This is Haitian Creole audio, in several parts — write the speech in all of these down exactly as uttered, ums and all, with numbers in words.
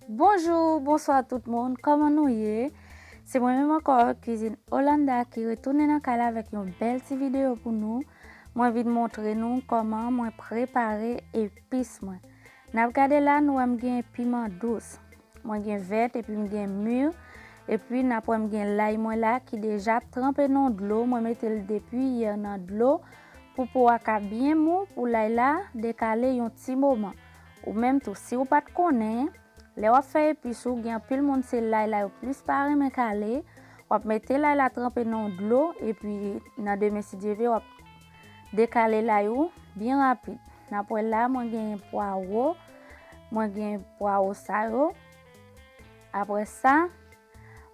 Bonjou, bonswa tout moun, kòman nou ye? Se mwen menm ankò, Kwizin Olanda, ki retounen nan kay la avèk yon bèl ti videyo pou nou. Mwen vin montre nou kòman mwen prepare epis mwen. N ap gade la, nou wè m gen piman dous. Mwen gen vèt epi m gen mi. Epi n ap wè m gen lay mwen la ki deja tranpe nan dlo. Mwen mete l depi yè nan dlo pou po a ka byen mou, pou lay la dekale yon ti moman. Ou menm tou, si w pa t konnen, lè w ap fè epis ou, gen anpil moun se lay la yo plis pa renmen kale. W ap mete lay la tranpe nan dlo, epi nan demen si Dye vle, w ap dekale lay ou byen rapid. N ap wè la, mwen genyen pwawo, mwen genyen pwawo sa yo. Apre sa,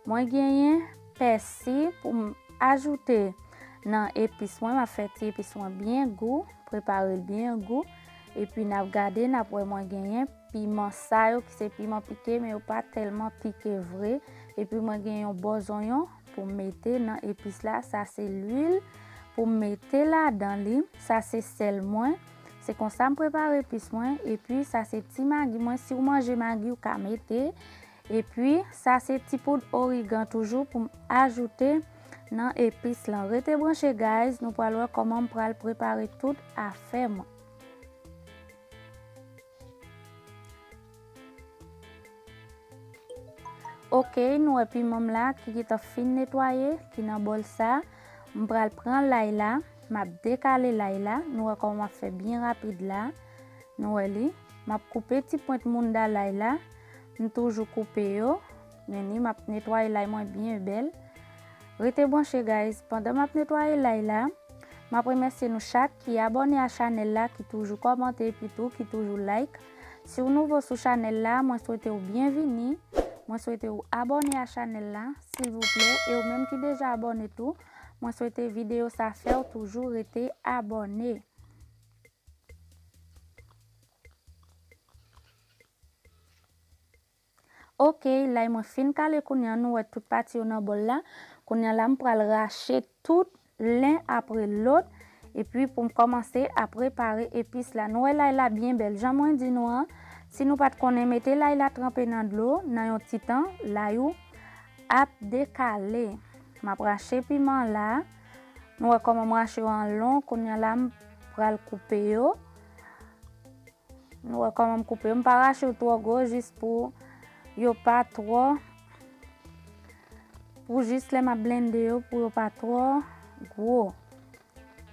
mwen genyen pèsi pou m ajoute nan epis mwen. M ap fè ti epis mwen byen gou, prepare l byen gou. Epi n ap gade, n ap wè mwen genyen piman sa yo ki se piman pike, men yo pa tèlman pike vre. Epi mwen gen yon bò zonyon pou m mete nan epis la. Sa se lwil pou m mete ladan li. Sa se sèl mwen. Se konsa m prepare epis mwen. Epi sa se ti magi mwen. Si w manje magi, ou ka mete. Epi sa se ti poud origan toujou pou m ajoute nan epis lan. Rete branche, guys. Nou pral wè kòman m pral prepare tout afè mwen. Ok, nou wè piman m la ki gentan fin netwaye, ki nan bòl sa. M pral pran lay la, m ap dekale lay la. Nou wè kòman m ap fè byen rapid la. Nou wè li. M ap koupe ti pwent mounda lay la. M toujou koupe yo. Men ni, m ap netwaye lay mwen byen bèl. Rete branche, guys. Pandan m ap netwaye lay la, m ap remèsye nou chak ki abòne a chanèl la, ki toujou kòmante, epi tou ki toujou like. Si w nouvo sou chanèl la, mwen swete w byenvini. Mwen swete w abòne a chanèl la, silvouplè. E ou menm ki deja abòne tou, mwen swete videyo sa fè w toujou rete abòne. Ok, lay mwen fin kale kounye a, nou wè tout pati yo nan bòl la. Kounye a la, m pral rache tout len apre lòt. Epi pou m kòmanse a prepare epis la. Nou wè lay la byen bèl. Jan mwen di nou an, si nou pa t konnen, mete lay la tranpe nan dlo, nan yon ti tan, lay ou ap dekale. M ap rache piman la. Nou wè kòman m rache yo an lon. Kounye a la, m pral koupe yo. Nou wè kòman m koupe yo. M pa rache yo twò gwo, jis pou yo pa twò, pou jis lè m ap blende yo, pou yo pa twò gwo.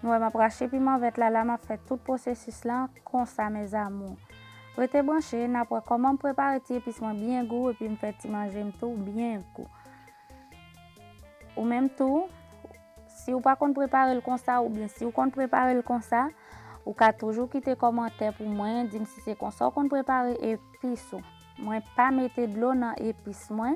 Nou wè m ap rache piman vèt la, la m ap fè tout pwosesis lan konsa, mes amours. Rete branche, n ap wè kòman m prepare ti epis mwen byen gou, epi m fè ti manje m tou byen gou. Ou menm tou, si w pa konn prepare l konsa, oubyen si w konn prepare l konsa, ou ka toujou kite kòmantè pou mwen, di m si se konsa w konn prepare epis ou. Mwen pa mete dlo nan epis mwen.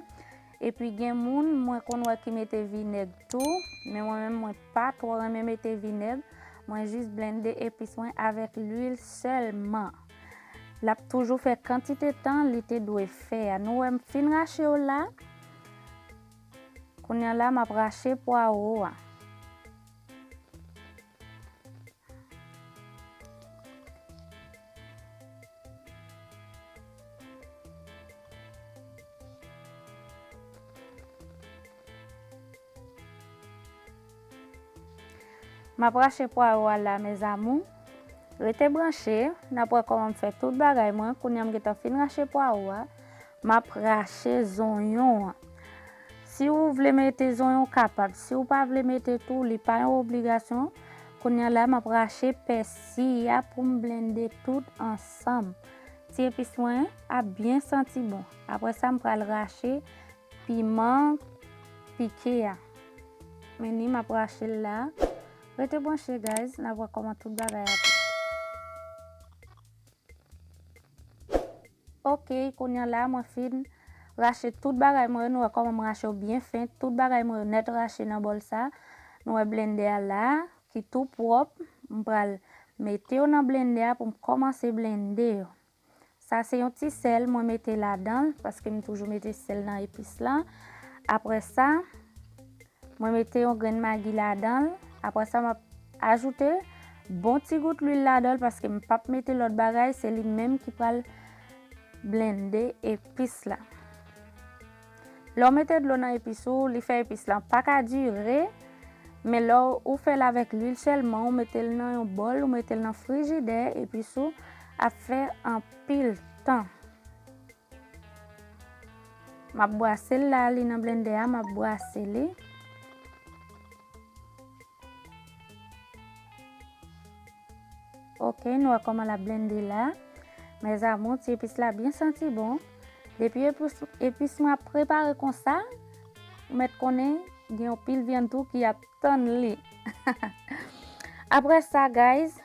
Epi gen moun, mwen konn wè ki mete vinèg tou, men mwen menm, mwen pa twò renmen mete vinèg. Mwen jis blende epis mwen avèk lwil sèlman. L ap toujou fè kantite tan li te dwe fè a. Nou wè m fin rache yo la. Kounye a la, m ap rache pwawo a. M ap rache pwawo a la, mes amours. Rete branche, n ap wè kòman m fè tout bagay mwen. Kounye a m gentan fin rache pwawo a. M ap rache zonyon an. Si w vle mete zonyon, w kapab. Si w pa vle mete tou, li pa yon obligasyon. Kounye a la, m ap rache pèsi a pou m blende tout ansanm. Ti epis mwen ap byen santi bon. Apre sa, m pral rache piman pike a. Men ni, m ap rache l la. Rete branche, guys, n ap wè kòman tout bagay ap ye. Ok, kounye a la, mwen fin rache tout bagay mwen yo. Nou wè kòman m rache yo byen fen. Tout bagay mwen yo nèt rache nan bòl sa. Nou wè blendè a la, ki tou pwòp. M pral mete yo nan blendè a pou m kòmanse blende yo. Sa se yon ti sèl mwen mete ladan l, paske m toujou mete sèl nan epis lan. Apre sa, mwen mete yon grenn magi ladan l. Apre sa, m ap ajoute bon ti gout lwil ladan l, paske m p ap mete lòt bagay, se li menm ki pral blende epis la. Lè w mete dlo nan epis ou, li fè epis lan pa ka dire, men lè w fè l avèk lwil sèlman, ou mete l nan yon bòl, ou mete l nan frijidè, epis ou ap fè anpil tan. M ap bwase l la, li nan blendè a, m ap bwase li. Ok, nou wè kòman l ap blende la. Mes amours, ti epis la byen santi bon. Depi epis, epis mwen ap prepare konsa, ou mèt konnen gen yon pil vyann tou ki ap tann li. Apre sa, guys,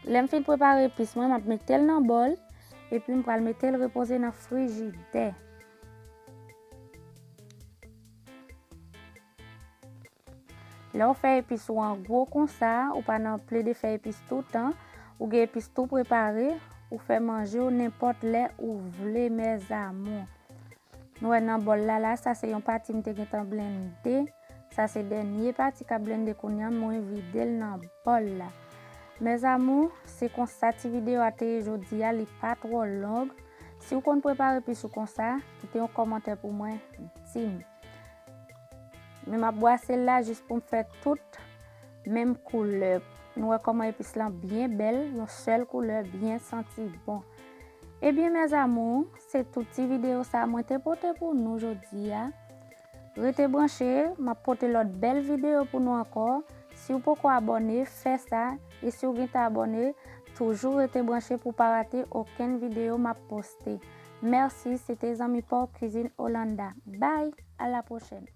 lè m fin prepare epis mwen, m ap mete l nan bòl, epi m pral mete l repoze nan frijidè. Lè w fè epis ou an gwo konsa, ou pa nan plede fè epis toutan, ou gen epis tou prepare, ou fè manje w nenpòt lè ou vle, mes amours. Nou wè nan bòl la, la, sa se yon pati m te gentan blende. Sa se dènye pati k ap blende kounye a, mwen vide l nan bòl la. Mes amours, se konsa ti videyo a te ye jodi a, li pa twò long. Si w konn prepare epis ou konsa, kite yon kòmantè pou mwen, di m. Men m ap bwase l la jis pou m fè tout menm koulè. Nou wè kòman epis lan byen bèl, yon sèl koulè, byen santi bon. Ebyen, mes amours, se tout ti videyo sa mwen te pote pou nou jodi a. Rete branche, m ap pote lòt bèl videyo pou nou ankò. Si w poko abòne, fè sa. E si w gentan abòne, toujou rete branche pou w pa rate okenn videyo m ap poste. Mèsi, se te zanmi pa w Cuisine Hollanda. Bye, à la prochaine.